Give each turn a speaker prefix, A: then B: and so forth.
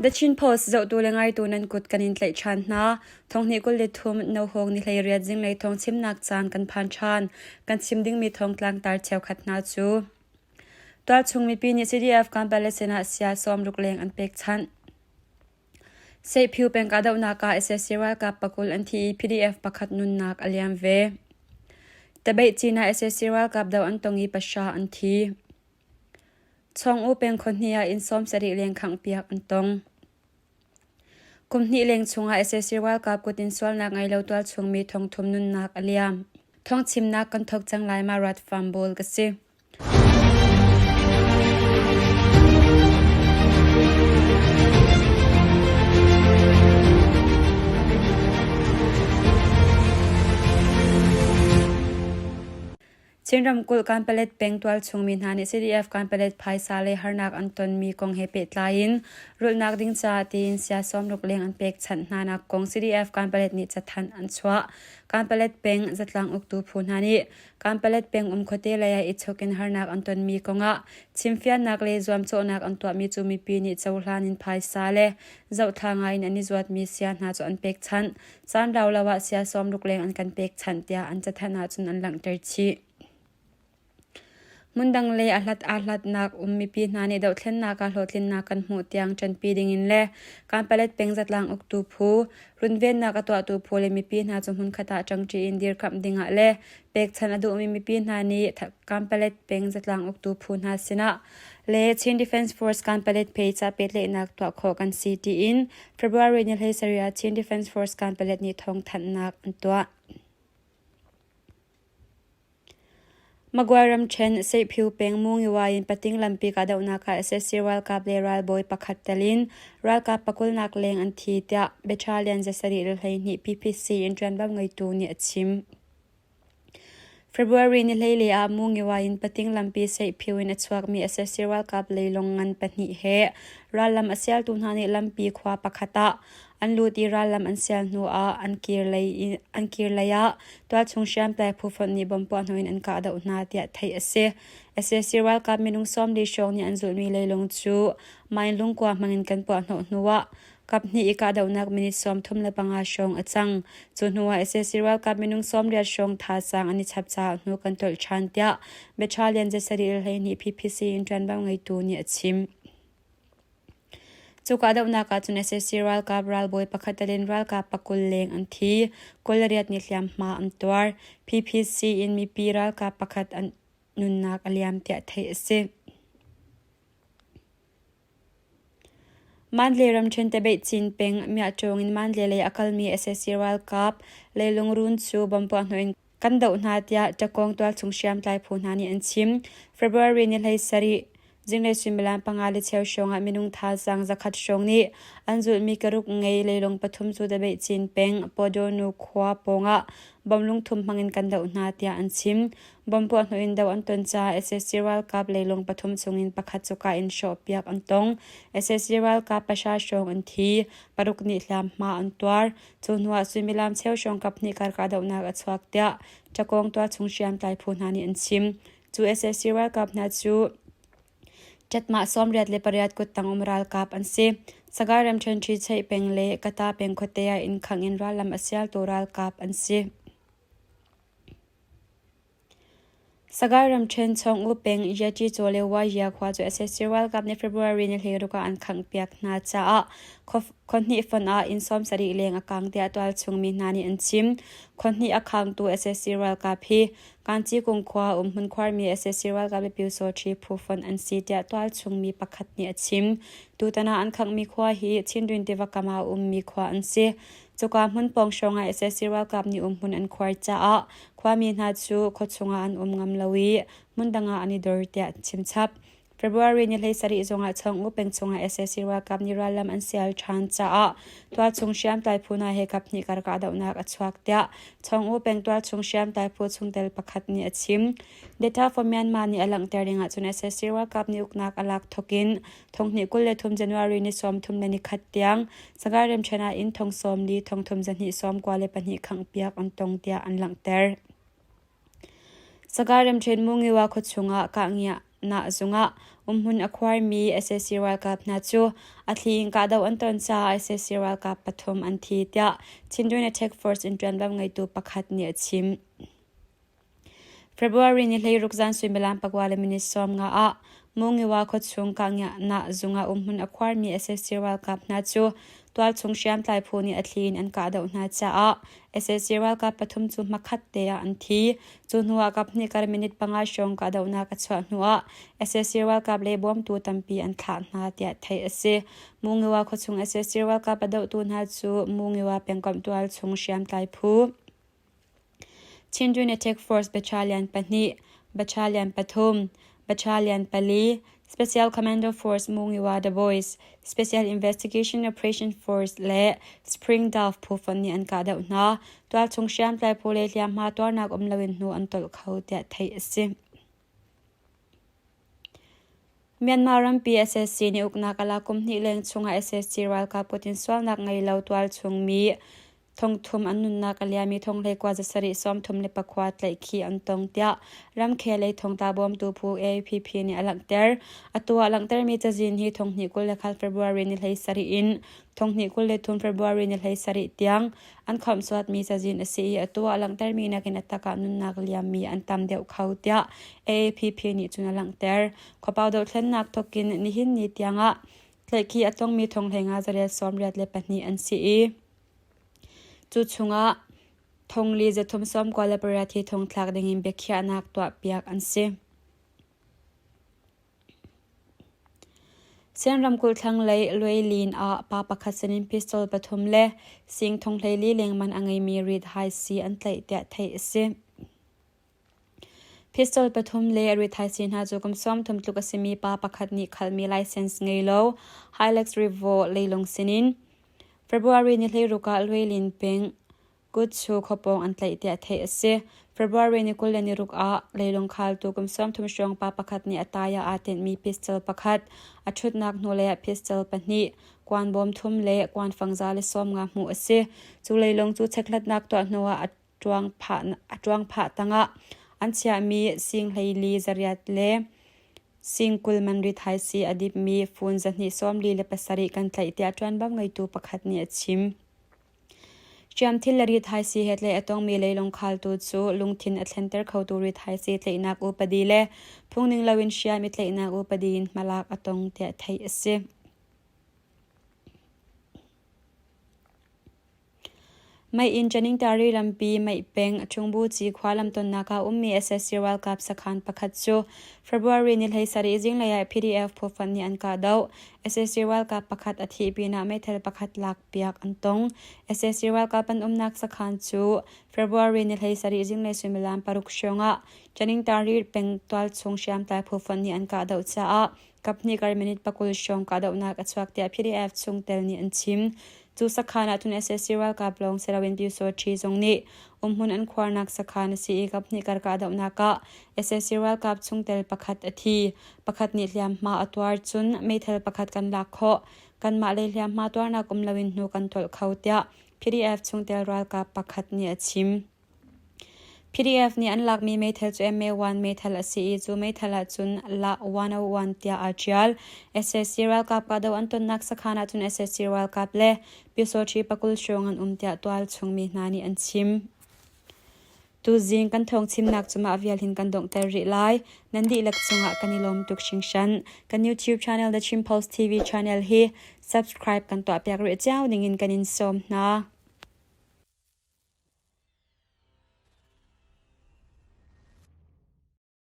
A: The Chin Post zohtu le ngaitu nan kut kan in tlaih ṭhan hna. Thonghnih 23 Nohawng ni 18 zinglei thawng chimnak caan kan phan ṭhan. Kan chim dingmi thawngtlang tar cheukhat hna cu Tualchung mipi nih CDF Kanpalet sinah sia sawmruk leng an pekchanh. Seihphiu peng kahdohnak ah sac ralkap pakul an thi i PDF pakhat nunnak a liam ve. Tabeihcin ah sac ralkap doh an tong i pahra an thi. Chawng-u peng khuahnih ah inn 70 leng khanghpiak an tong. Kum hnih leng chungah sac ralkap kut in sualnak ngei lo tualchung mi thongthum nunnak a liam. Thawngchimnak kan thawk cang lai ma rat farm bawl ka si. Chin ramkulh Kanpalet peng tualchung mi hna nih CDF Kanpalet phaisa le harnak an tonmi kong he pehtlai in rulhnak ding caah tiin sia sawmruk leng an pekchanh hnanak kong CDF Kanpalet nih cathanh an chuah. Kanpalet peng zatlang uktu phu hna nih Kanpalet peng um khuate lei ah i chok in harnak an tonmi kongah chimfiannak le zuamcawhnak an tuahmi cu mipi nih cohlan in phaisa le zohthla ngai in an i zuatmi sia hna cu an pekchanh. Caan rau lo ah sia sawmruk leng an kan pekchanh tiah an cathanh ahcun an langhter chih. Hmundang le a hlat aa hlatnak um mipi hna nih dohthlennak ah hlawhtlinnak kan hmuh tiang ṭanpi dingin le Kanpalet peng zatlang uktu phu, runvennak a tuahtu phu le mipi hna cu hmunkhat ah ṭangṭi in dirkamh dingah le pekchanh a duhmi mipi hna nih Kanpalet peng zatlang uktu phu hna sinah le Chin Defense Force Kanpalet page ah pehtlaihnak tuah khawh kan si tiin February ni 17 ah Chin Defense Force Kanpalet nih thawngthanhnak an tuah. Magway ramṭhen Seihphiu peng Mungiwa in pating lampi kahdohnak ah sac ralkap le ralbawi pakhat tel in ralkap pakulnak leng an thi tiah Battalion 712 PPC in ṭuanvo ngeitu nih a chim. February ni 14 ah Mungiwa in pating lampi Seihphiu in a chuakmi sac ralkap leilawng ngan pahnih he rallam a sialtu hna nih lampi khua pakhat ah An lut i rallam an sial hnuah an kirlei ah tualchung hriamtlai phu fonh nih bomb puahhnawh in an kahdoh hna tiah theih a si. Sac ralkap minung 40 hrawng nih an zulhmi leilung cu mine lungkua hmangin kan puahhnawh hnuah kaphnih i kahdohnak minute 35 hrawng a cang. Cu hnuah sac ralkap minung 80 hrawng thazaang an i chap caah hnu kan tolh ṭhan tiah Battalion 12 PPC in ṭuanvo ngeitu nih a chim. Cu kahdohnak ah cun sac ralkap ralbawi pakhat in ralkap pakul leng an thi. Kawlriat nih hliamhma an tuar. PPC in mipi ralkap pakhat an nunnak a liam tiah theih a si. Mandalay ramṭhen Tabeihcin peng Miahṭawng in Mandalay lei a kalmi sac ralkap leilungrun cu bomb puahhnawh in kan doh hna tiah Ṭakawng tualchung hriamtlai phu hna nih an chim. February ni 17 zinglei suimilam panga le cheu hrawng ah minung thazaang zakhat hrawng nih an zulhmi karuk ngei leilung pathum cu Dabeihcin peng Podonu khua pawngah bom lungthum hmangin kan doh hna tiah an chim. Bom puahhnawh in doh an ton caah sac ralkap leilung pathum chungin pakhat cu ka in hrawhpiak an tong. Sac ralkap pahra hrawng an thi, paruk nih hliamhma an tuar. Cu hnuah suimilam cheu hrawng kaphnih kar kahdohnak a chuak tiah Ṭakawng tualchung hriamtlai phu hna nih an chim. Cu sac ralkap hna cu ṭatmah 88 kuttang um ralkap an si. Sagaing ramṭhen Ṭhicheih peng le Kata peng khuate ah inn khangh in rallam a sialtu ralkap an si. Sagaing ramṭhen Chawng-U peng Yaṭicaw le Waiya khua cu sac ralkap nih February ni 16 ah an khanghpiak hna caah khuahnih fonh ah inn 70 leng a kaang tiah tualchung mi hna nih an chim. Khuahnih a khaangtu sac ralkap hi Kancikung khua umhmun khuarmi sac ralkap le Pyusawṭhi phu fonh an si tiah tualchung mi pakhat nih a chim. Tutan ah an khanghmi khua hi Chindwin tiva kam ah a ummi khua an si. Cuka hmun pawng hrawngah sac ralkap nih umhmun an khuar caah khuami hna cu khuachung ah an um ngam lo i hmundang ah an i dor tiah an chimchap. February ni 17 zongah Chawng-U peng chungah sac ralkap nih rallam an sial ṭhan caah tualchung hriamtlai phu hna he kaphnih kar kahdohnak a chuak tiah Chawng-U peng tualchung hriamtlai phu chungtel pakhat nih a chim. Data for Myanmar nih a langhter ning ahcun sac ralkap nih uknak a lak thawk in Thonghnih 23 January ni 31 tiang Sagaing ramṭhen ah inn thong 40 thong thum zahnih 92 khanghpiak an tong tiah an langhter. Sagaing ramṭhen Mungiwa khuachung ah kahngiah. Nah zungah umhmun a khuarmi sac ralkap hna cu a thli in kahdoh an ton caah sac ralkap pathum an thi tiah Chindwin Attack Force in ṭuanvo ngeitu pakhat nih a chim. February ni 16 zan suimilam pakua le minute 15 ah Mungiwa khuachung Kangyah zungah umhmun a khuarmi sac ralkap hna cu tualchung hriamtlai phu nih a thli in an kahdoh hna caah sac ralkap pathum cu hmakhat te ah an thi. Cu hnuah kaphnih kar minute panga hrawng kahdohnak a chuah hnuah sac ralkap le bawmtu tampi an thlah hna tiah theih a si. Mungiwa khuachung sac ralkap a dohtu hna cu Mungiwa pengkomh tualchung hriamtlai phu Chindwin Attack Force Battalion pahnih, Battalion pathum, Battalion pali, Special Commando Force Mungiwa The Boys, Special Investigation Operation Force le Spring Dove phu fonh nih an kahdoh hna. Tualchung hriamtlai phu le hliamhma tuarnak um loin hnu an tolh kho tiah theih a si. Myanmar rampi sac nih uknak a lak kum hnih leng chungah sac ralkap kut in sualnak ngei lo tualchung mi thongthum an nunnak a liam i thonghlei 1 34 tlaihkhih an tong tiah ramkhel lei thongtla bawmtu phu AAPP nih a langhter. Atu ah langhtermi cazin hi thonghnih 21 February ni 17 in thonghnih 23 February ni 17 tiang an khawmhsuatmi cazin a si i atu ah langhtermi nakin a tak ah nunnak liammi an tam deuh kho tiah AAPP nih cun a langhter. Khuapau dohthlennak thawkin nihin ni tiangah tlaihkhih a tongmi thonghlei zarel 94 an si i cu chungah thongli 398 hi thongthlak dingin biakhiahnak tuahpiak an si. Sian ramkulh thlanglei Luailin ah pa pakhat sinin pistol pathum le sing thong 14 lengman a ngeimi rithaisii an tlaih tiah theih a si. Pistol pathum le rithaisii hna cu kum 30 tluk a simi pa pakhat nih khalhmi license ngei lo Hilux Revo leilung sinin February ni 16 ah Luailin peng Kutchu khuapawng an tlaih tiah theih a si. February ni 26 ah leilung khaltu kum 30 hrawng pa pakhat nih a tai ah aa tinhmi pistol pakhat, a ṭhutnak hnulei ah pistol pahnih, kuan bawm thum le kuan fangza le 50 hmuh a si. Cu leilung cu chekhlatnak tuah hnuah a ṭuang phah tangah an chiahmi sing 14 zariat le sing 20 man rithaisii a dipmi fun 247 kan tlaih tiah ṭuanvo ngeitu pakhat nih a chim. Hriamthil le rithaisii he tlaih a tongmi leilung khaltu cu lungthin a thlenter khotu rithaisii tlaihnak upadi le phungning loin hriam i tlaihnak upadi in hmalak a tong tiah theih a si. Meiinn Caningtari lampi Meih peng Ṭhungbuci khua lamtonnak ah ummi sac ralkap sakhan pakhat cu February ni 17 zinglei ah PDF phu fonh nih an kahdoh. Sac ralkap pakhat a thih pinah meithal pakhat lakpiak an tong. Sac ralkap an umnak sakhan cu February ni 17 zinglei suimilam paruk hrawng ah Caningtari peng tualchung hriamtlai phu fonh nih an kahdoh caah kaphnih kar minute 20 hrawng kahdohnak a chuak tiah PDF chungtel nih an chim. Cu sakhan ah cun sac ralkap lawng si loin Pyusawṭhi zong nih umhmun an khuarnak sakhan a si i kaphnih kar kahdohnak ah sac ralkap chungtel pakhat a thi. Pakhat nih hliamhma a tuar cun meithal pakhat kan lak khawh. Kanmah lei hliamhma tuarnak um loin hnu kan tolh kho tiah PDF chungtel ralkap pakhat nih a chim. PDF nih an lakmi meithal cu MA-1 meithal a si i cu meithal ahcun La-101 tiah aa ṭial. Sac ralkap kahdoh an tonnak sakhan ahcun sac ralkap le Pyusawṭhi pakul hrawng an um tiah tualchung mi hna nih an chim. Tuzing kan thawngchimnak cu mah vial hin kan donghter rih lai. Nan dihlak cungah kan i lawm tuk hringhran. Kan YouTube channel The Chin Post TV channel hi subscribe kan tuahpiak rih cio dingin kan in sawm hna.